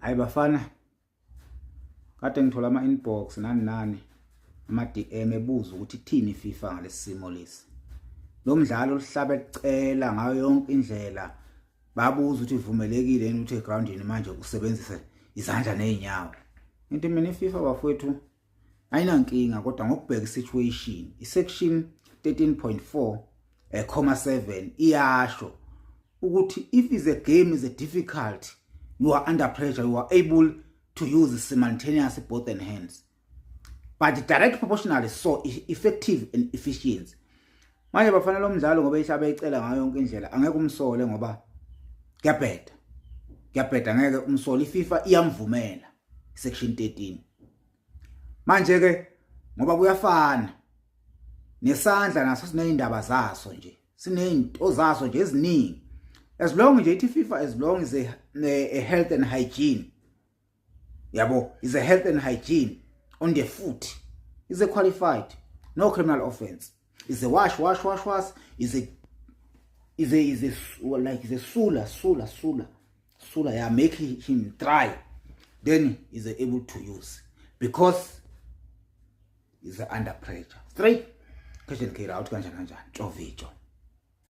Hayi bafana, kade ngithola ama inbox nani nani, ama DM ebuza ukuthi ithini iFIFA ngalesimo lesi. Lo mdlalo oluhlabe ecela ngayo yonke indlela, babuza ukuthi ivumelekile yini ukuthi egroundini manje usebenzise izandla nezinyawo. Into mina iFIFA bafowethu ayinankinga, kodwa ngokubheka isituation, isection 13.4 ,7 iyasho ukuthi if is a game is a difficult, you are under pressure, you are able to use simultaneous both and hands, but direct proportionally so effective and efficient. Manje bafana, lo mdlalo ngoba ihlabe icela ngayo yonke indlela, angeke umsole ngoba kuyabheda, kuyabheda, ngeke umsole. iFIFA iyamvumela section 13. Manje ke ngoba kuyafana nesandla, naso sineyindaba zaso nje, sinezinto zaso nje eziningi. As long nje ithi FIFA, as long as a health and hygiene, yabo, is a health and hygiene on the foot, is a qualified, no criminal offense, is a wash wash wash wash, is a like is a sula sula sula sula, yeah, make him dry, then is able to use because is under pressure. Straight question, carry out kanjani kanjani, tshovicho.